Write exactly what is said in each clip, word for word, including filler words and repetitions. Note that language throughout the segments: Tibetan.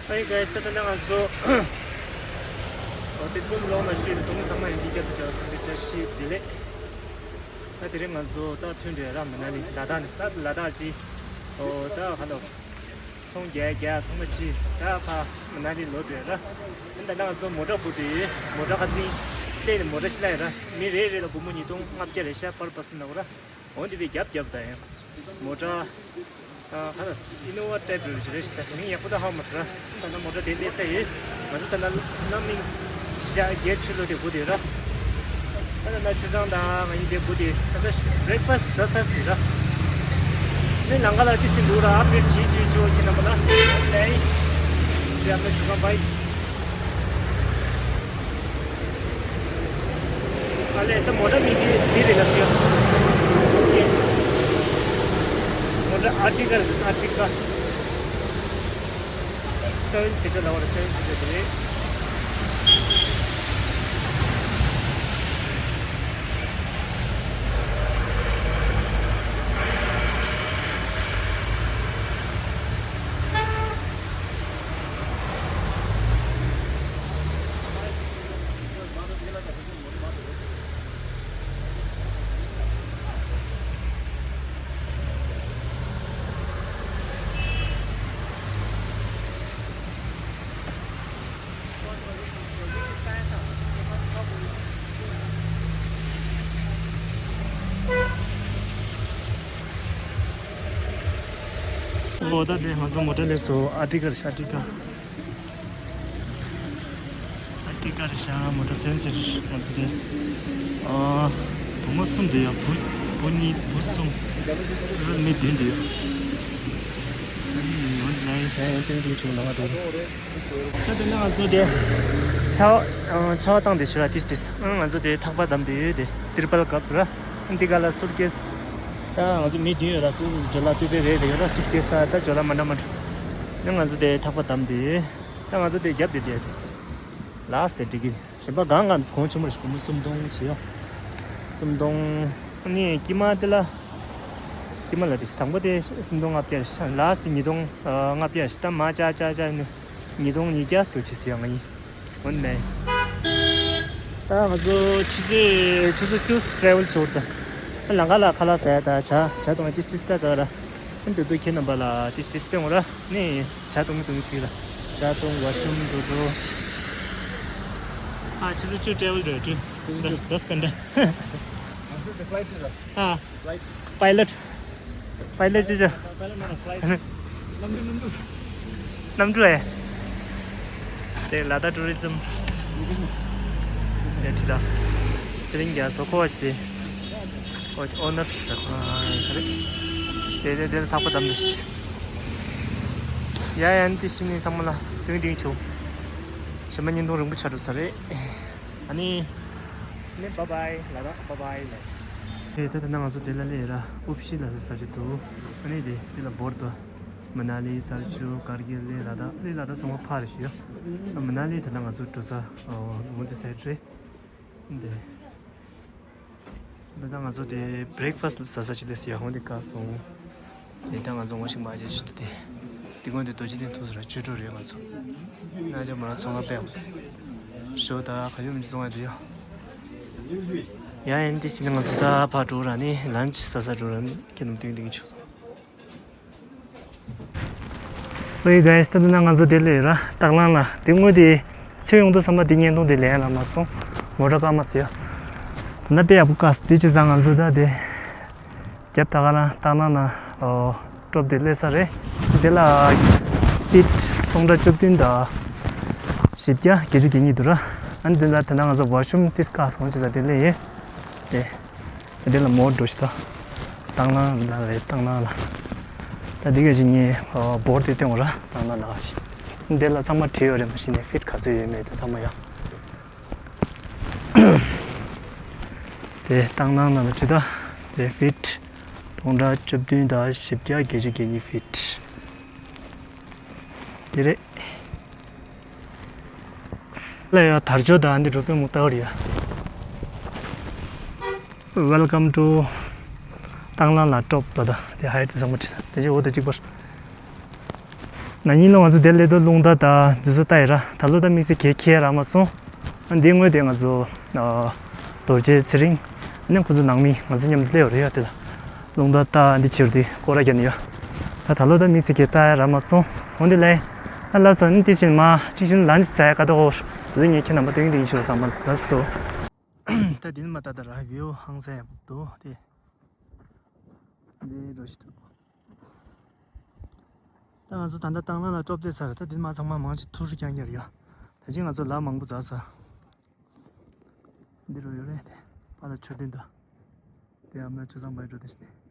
Hey guys, ད་ལྟ་ང་ཚོ་འོ་དེ་ཀུན་སློང་ལ་ཤུལ་ཚོགས་མི་ཚང་མ་ཡིན་གྱི་སྐྱབས་སུ་བཅར་སོང་གི་བཀྲ་ཤིས་བདེ་ལེགས། ད་དེ་རིང་ང་ཚོ་ད་ཐོན་འདྲ་ར་མ་ན་ལི་ལ་དྭགས་ནས་ད་ལ་དྭགས་ཀྱི་འོ་ད་ཧ་ལོ་ཚོང་རྒྱག་རྒྱག་ཚང་མ་ཕྱིན་ད་ཕ་མ་ན་ལི་ལོག་འགྲོ་ར། ད་ལྟ་ང་ཚོ་མོ་ཊ་བུ་དེ་མོ་ཊ་ཁ་ཚིན་ལས་ནས་མོ་ཊ་ཤི་ལ་ཡ་ར་མི་རེ་རེ་ལ་སྒོར་མོ་ཉིས་སྟོང་ལྔ་བརྒྱ་རེ་ཤ་པར་པ་སི་ནང་ར། འོན་ཏེ་བའི་རྒྱབ་རྒྱབ་དང་ཡང་མོ་ཊ། ཨ་ཁ་ལ་ཨི་ནོ་ཝ་ཊའིབ་རེད་རེད་ཤི་ད་མིང་ཡག་པོ་ད་ཧ་མ་སི་ར། ད་ན་མོ་ཊ་དེ་ལས་ས་ཡོད། ང་ཚོ་ད་ན་སྣ་མིན་ཤ་རྒྱལ་ཆུ་ལོ་དེ་བུ་དེ་ར། ད་ན་ཆུ་ཚང་དང་ང་ཡིན་དེ་བུ་དེ་ད་ལྟ་བྷི་རེག་ཕ་སི་ཟ་ས་སི་ར། ནི་ལང་ཀ་ལ་ཏི་སི་འདུག་ར་ཨབ་ཌེཊ་བྱེད་བྱེད་ཆོག་ཁྱེད་རྣམ་པ་ལ་ལེ། ཡ་མེ་ཆུ་ཚང་བའི། ཨ་ལས་ད་མོ་ཊ་མིང་འདི་འདི་རེད་ལ་ཟེར། མོ་ཊ་ཨར་ཊི་ཀ་རེད། ཨར་ཊི་ཀ་སེ་ཝེན་སི་ཊར་ལ་བར་སེ་ཝེན་སི་ཊར་དེ་རེད། ཨོ་ད་དེ་ང་ཚོ་མོ་ཊ་སླེབས་སོང་། ཨར་ཊི་ཀ་རེད་ཤག་ཨར་ཊི་ཀ་ཨར་ཊི་ཀ་རེད་ཤག་མོ་ཊ་སེ་ཝེན་སི་ཊར་ང་ཚོ་དེ། ཨ་བུ་མོ་གསུམ་དེ་ཡོད། བུ་བུ་གཉིས་བུ་གསུམ། མི་བདུན་དེ་ཡོད། ཨ་ནི་ཡོང་ནའི་ད་ཡང་ཏིང་ཏིང་བྱུང་ལ་ང་དེ། ད་དེ་ནས་ང་ཚོ་དེ་ཆར་པ་ཆར་པ་བཏང་དེ་ཞུ་ར་ཏིས་ཏིས། ཨ་ང་ཚོ་དེ་ཐག་པ་བསྡམས་དེ་ཡོད་དེ་ཏིར་པལ་ཀབ་ར། འདི་ག་ལ་སུར་ཀེས། ད་ང་ཚོ་མི་བདུན་ཡོད་ར། སུ་སུ་ཇོ་ལ་ཏུ་པེ་རེད་དེ་ཡོད་ར། སུར་ཀེས་ད་ད་ཇོ་ལ་མ་འདྲ་མ་འདྲ། ད་ང་ཚོ་དེ་ཐག་པ་བསྡམས་དེ་ཡོད། ད་ང་ཚོ་དེ་རྒྱབ་དེ་དེ་ལ་སི་དེ་འགྲིག་གི་གཞན་པ་གང་གང་གོང་ཆུང་མར་ཞིག་སྒོར་མོ་སུམ་སྟོང་བྱེད་ཡོད། སུམ་སྟོང་། ཨ་ནི་དཀྱིལ་མ་དེ་ལ། དཀྱིལ་མ་ལ་དེ་ཞིག་དང་པོ་དེ་སུམ་སྟོང་ལྔ་བརྒྱ་ཞིག་ལ་སི་ཉིས་སྟོང་ལྔ་བརྒྱ་ཞིག་ད་མ་ཅག་ཅག་ཅག་ནི། ཉིས་སྟོང་ཉིས་བརྒྱ་སུ་བྱེད་སྲིད་ཡང་ང་ཡིན། འོན་མེད། ད་ང་ཚོ་ཆུ་ཚོད་ཆུ་ཚོད་བཅུ་ཊེ་རེ་ཝལ་བྱེད་འོར་ད། ལང་ཀ་ལ་ཁ་ལག་ཟ་ཡ་ད་ཇ་ཇ་གཏོང་ཡ་ཏིས་ཏིས་ས་ག་ར། ཨ་འདི་དུ་ཁྱེད་རྣམ་པ་ལ་ཏིས་ཏིས་སྤེལ་འོང་ར། ནི་ཇ་གཏོང་གི་གཏོང་གི་ཅིག་ར། ཇ་གཏོང་ཝ་ཤུམ་འགྲོ་འགྲོ། ཨ་ཆུ་ཚོད་བཅུ་ཊེ་རེ་ཝལ་རེད་དུ། ཆུ་ཚོད་བཅུ། ད་སྐད་འདྲ། ཨ། པའི་ལོཊ། པའི་ལོཊ་ཅི་ཅི། གནམ་གྲུ་ཨེ། དེ་ལ་དྭགས་ཊུ་རི་ཛིམ། དེ་ཁྲི་ད། ཚེ་རིང་རྒྱ་མཚོ་ཁོ་བ་ཅི་དེ། ཁོ་ཨོ་ནར་ས་ཁོ་ས་རེད། དེ་དེ་དེ་ལ་ཐག་པ་བསྡམས་འདུག་ཡ་ཡ་ནི་ཏི་སི་ནི་ཚང་མ་ལ་ཏིང་ཏིང་ཆུ། གཞན་པ་བརྙན་ཐུང་རིང་པོ་ཆགས་འགྲོ་ས་རེད། ཨ་ནི། ནི་བཱའི་བཱའི་ལ་དྭགས་བཱའི་བཱའི་ལ། ཨེ་ད་ད་ན་ང་ཚོ་དེ་ལ་ལས་ར་ཨུབ་ཤི་ལ་ས་ས་ཅི་འདུག་ཨ་ནི་དེ་དེ་ལ་བོར་དུ། མ་ན་ལི་སར་ཆུ་ཀར་གིལ་ལས་ལ་དྭགས་ལས་ལ་དྭགས་ཚང་མ་ཕར་རེད་ཞུ་ཡ། མ་ན་ལི་ད་ན་ང་ཚོ་འགྲོ་ས་ཨོ་ལུང་དེ་སའི་ཌི་རེད། འདི། ད་ལྟ་ང་ཚོ་དེ་བྷི་རེག་ཕ་སི་ལ་ཟ་ས་ཅིག་སླེབས་སོང་ཡ། འོ་འདི་བཀག་སོང་། དེ་ད་ང་ཚོ་ངོ་ཤེས་མ་བྱས་ཅིག་ཏུ་དེ། དེ་སྔོན་དེ་རྡོ་རྗེ་གདན་ཐུག་ས་ར་ཆོས་གྲོགས་རེད་ང་ཚོ། ན་ཅག་མ་ར་ཚོང་ཁང་པས་འོ་དེ། ཞོ་ད་ག་ཡོད་མི་ཚོང་ཡ་དེ་ཡོ། ཡ་ཡན་དེ་ཕྱིན་ང་ཚོ་ད་ཕར་འགྲོ་ར་ནི་ལན་ཆི་ཟ་ས་འགྲོ་ར་ནི་ཁྱེད་རྣམས་ཏིང་ཏིང་ཆོག་སོང་། Hey guys, ད་ལྟ་ན་ང་ཚོ་དེ་ལས་ར་སྟག་ལང་ལ་དེ་དངོས་དེ་ཚེ་ཡོང་དུས་བསམ་པ་དེ་བརྙན་ཐུང་དེ་ལེན་ལ་མ་སོང་། མོ་ཊ་བཀག་མ་སོང་ཡ། ད་ལྟ་དཔེ་ཡག་པོ་བཀག་སོང་། དེ་བྱས་ཙང་ང་ཚོ་ད་དེ་རྒྱབ་ད་ག་རང་སྟག་ལང་ལ་ཨོ་ཊོབ་དེ་སླེབས་ས་རེད། དེ་ལ་ཕིཊ་སྟོང་ཕྲག་བཅུ་བདུན་དང་བཞི་བརྒྱ་བརྒྱད་ཅུ་གྱ་གཉིས་འདུག་ར། ཨ་ནི་དེ་ལ་དེ་ན་ང་ཚོ་ཝ་ཤུམ་ཏིས་བཀག་སོང་བྱས་ཙང་དེ་སླེབས་ཡིན། དེ། དེ་ལ་མོ་འགྲོ་ཞིག་ད། སྟག་ལང་ལ་རེད་སྟག་ལང་ལ། ད་འདི་ག་ཞིག་ངས་བོར་དེ་སྟོན་ར་སྟག་ལང་ལ་ཞིག་འདི་ལ་ཚང་མ་བྲིས་ཡོད་རེད། མ་གཞི་ནས་ཕིཊ་ག་ཚོད་ཡོད་མེད་དེ་ཚང་མ་ཡང་། དེ་སྟག་ལང་ལ་ལ་བྲིས་ད། དེ་ཕིཊ་སྟོང་ཕྲག་བཅུ་བདུན་དང་བཞི་བརྒྱ་བརྒྱད་ཅུ་གྱ་གཉིས་ཕིཊ། དེ་རེད། ལ་ཡ་དར་ལྕོག་དང་འདི་འགྲོ་དཔོན་མུ་ཏའོ་རེད་ཡ། Welcome to སྟག་ལང་ལ་ཊོབ་ད་ད་དེ་ཧའི་ཊི་བཟང་པོ་བྲིས་ད་དེ་ཅི་འོ་དེ་གཅིག་པར། ན་ནིང་ལོ་ང་ཚོ་དེར་སླེབས་དུས་རླུང་རྟ་དང་འདི་ཚོ་ལྟ་ཡི་ར། ད་ལོ་ད་དམིགས་བསལ་གས་ཁྱེར་རག་མ་སོང་། ཨ་འདི་སྔོན་དེ་ང་ཚོ་ཨ་རྡོ་རྗེ་ཚེ་རིང་ཨ་ནི་ཁོ་ཚོ་ནང་མི་ང་ཚོ་མཉམ་དུ་སླེབས་ཡོད་རེད་ཡ། དེ་ལ་རླུང་རྟ་ལྟ་འདི་ཕྱིར་དེ་སྐོར་ར་རྒྱབ་ནས་ཡོད། ད་ད་ལོ་ད་དམིགས་བསལ་གས་ལྟ་ཡ་རག་མ་སོང་། འོན་ཏེ་ལས་ཨ་ལ་ས་ནི་དེ་བཞིན་མ་གཅིག་བཞིན་ལ་ནི་ཟ་ཡ་ཀ་ཏོ་འོ་དེ་ཚོ་ངས་ཁྱེད་རྣམ་པ་སྟོན་གྱི་འདུག་ཡིན་ཞུ་བསམ་པ་ལ་སོ། ད་དེ་ནི་མ་ད་ད་ར་བིའུ་ཧང་སང་ཡག་པོ་འདུག་དེ། འདི་འགྲོ་ཞིག་འདུག་ད་ང་ཚོ་ད་ལྟ་སྟག་ལང་ལ་ཀྲོབ་བསྡད་ཚར། ད་འདི་མ་ཚང་མ་མང་ཆེ་ཐུར་རྐྱང་རྐྱང་རེད་ཡ། ད་ཅི་ང་ཚོ་ལ་མང་པོ་འཛག་ཚར། འདི་རུ་ཡོད་རེད་དེ། པ་ལ་མཆོད་རྟེན་དང་། དེ་ཨ་མ་ཆུ་བཟང་བའི་འགྲོ་དེ་ཞིག་ནས།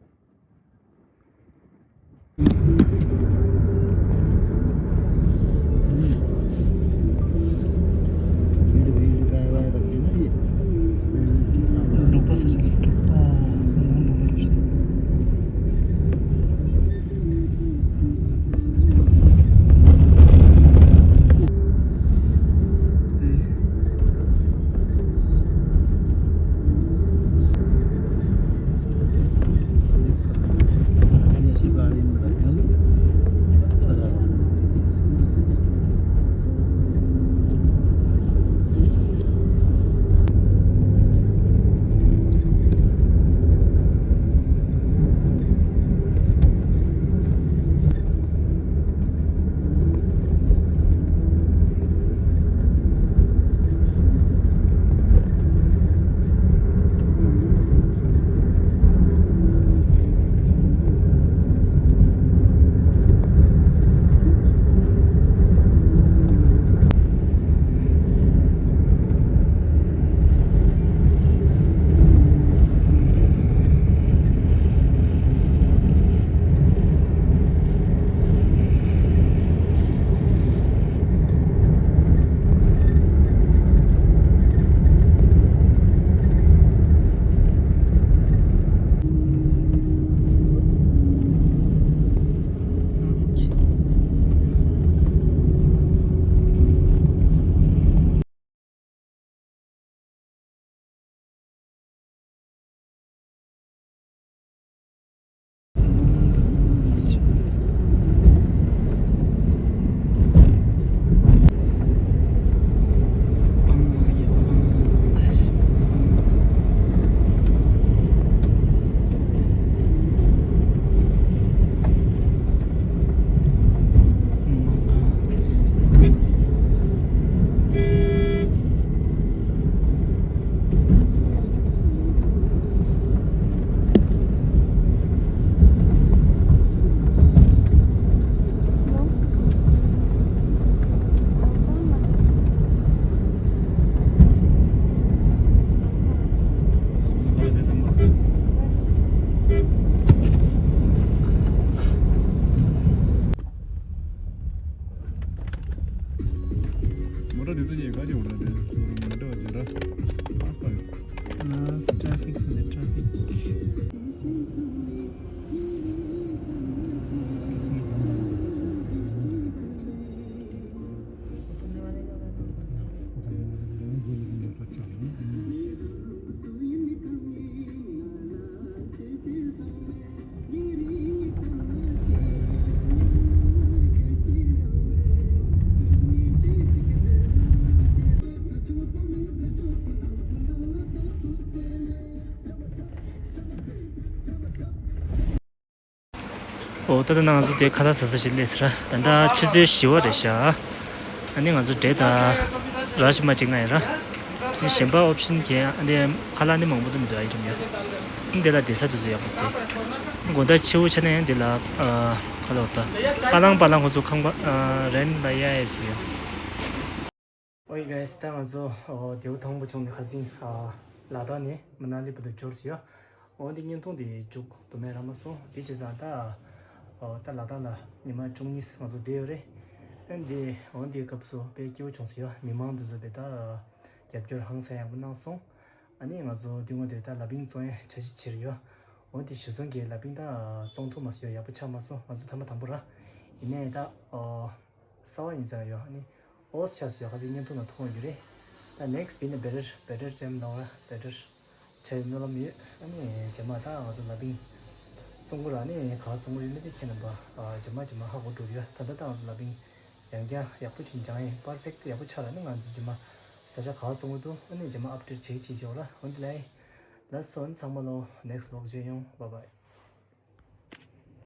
འབྲོག་པ་ས་ཆ་ལ་འབྲོག་པ་ནང་འབྲོག་པ་རེད། མོ་ཊ་འདི་ཚོ་གཉིས་ག་གི་མོ་ཊ་རེད། ཁྱོད་རང་མོ་ཊ་བ་ཇེ་ར་ཨ་པ་ཡོད། ཨ་ཊ་ཕིག་ཟེར་ནས་ཊ་ཕིག་ཨོ་ད་ལྟ་ང་ཚོ་དེ་ཁ་ལག་ཟ་ས་ཞིག་སླེབས་ཚར། ད་ལྟ་ཆུ་ཚོད་བཞི་པ་རེད་ཤག་ཨ་ནི་ང་ཚོ་འབྲས་དང་ར་ཞིམ་མ་ཅིག་མངགས་ཡོད་ར། ཨ་ནི་གཞན་པ་ཨོབ་ཤན་གྱི་ཨ་ནི་ཁ་ལག་ནི་མང་པོ་འདུག་མི་འདུག་ཨ་ཡི་རིམ་ཡ། ཨ་ནི་དེ་ལ་བསྡད་ས་དེ་ཚོ་ཡག་པོ་འདུག་དགོང་དག་ཕྱི་པོ་ཆ་ནས་ཡང་དེ་ལ་ཨ་ཁ་ལག་ད་པ་ལང་པ་ལང་ཁོ་ཚོ་ཁང་པ་ཨ་རེན་ལ་ཡ་ཡ་ཟེར་ཡ། ཨོ་ཡི་གྷའི་སི། ད་ང་ཚོ་ཨོ་དེའུ་ཐང་པོ་བྱུང་ནས་ཁ་སང་ཨ་ལ་དྭགས་ནས་མ་ན་ལི་བར་དུ་འབྱོར་སོང་ཡ། འོ་འདི་བརྙན་ཐུང་འདི་མཇུག་བསྡུ་མེད་རག་མ་སོང་། དེ་བྱས་ཙང་ད་ཨོ་ད་ལ་དྭགས་ལ་ཉི་མ་བཅུ་གཉིས་ང་ཚོ་བསྡད་ཡོད་རེད། ཨ་འདི་འོ་འདིའི་སྐབས་སུ་དཔེ་སྐྱིད་པོ་བྱུང་སོང་ཡ། མི་མང་འདི་ཚོ་དཔེ་ད་རྒྱབ་སྐྱོར་ཧང་སང་ཡག་པོ་གནང་སོང་། ཨ་ནི་ང་ཚོ་དེ་སྔོན་དེ་ད་ལ་ཕིང་བཙོང་ཡ་འཆར་གཞི་བྱས་ཡོད། འོ་འདི་གཞི་བཟུང་གི་ལ་ཕིང་ད་བཙོང་ཐུབ་མ་སོང་ཡ། ཡག་པོ་ཆགས་མ་སོང་། ང་ཚོ་ཐ་མ་དང་པོ་ར། ཡིན་ནའི་ད་ཨོ་གསར་པ་ཡིན་ཙང་ཡོད། ཨ་ནི་ཨོ་ཆ་སུ་ཡ་ཁ་ཚིག་བརྙན་ཐུང་ནང་མཐོང་བ་ཡོད་རེད། ད་ནེག་སི་ཊི་དེ་ནི་བེ་ཊར་བེ་ཊར་ཊེམ་ནོ་ར་བེ་ཊར་ཆ་ཡི་སྨོན་ལམ་ཡོད། ཨ་ནི་རྗེས་མ་ད་ང་ཚོ་ལ་ཕིང་ བཙོང་གི་ར་ནི་ག་བཙོང་གི་ཡོད་མེད་དེ་ཁྱེད་རྣམ་པ་ཨ་རྗེས་མ་རྗེས་མ་ཧ་གོ་འགྲོ་གི་ཡོད། ད་ལྟ་ཏང་སུ་ལ་བིང་ཡང་བསྐྱར་ཡག་པོ་ཕྱིན་ཅང་ཡིན་པར་ཕེག་ཡག་པོ་ཆགས་ལ་ནི་ང་ཚོ་རྗེས་མ་ས་ཆ་ག་བཙོང་གི་འདུག་ཨ་ནི་རྗེས་མ་ཨབ་ཌེཊ་བྱེད་ཅིག་བྱེད་འོ་ར། འོན་ཏེ་ལའི་ལ་སོན་ཚང་མ་ལོ་ནེག་སི་ལོག་མཇལ་ཡོང་། བཱའི་བཱའི།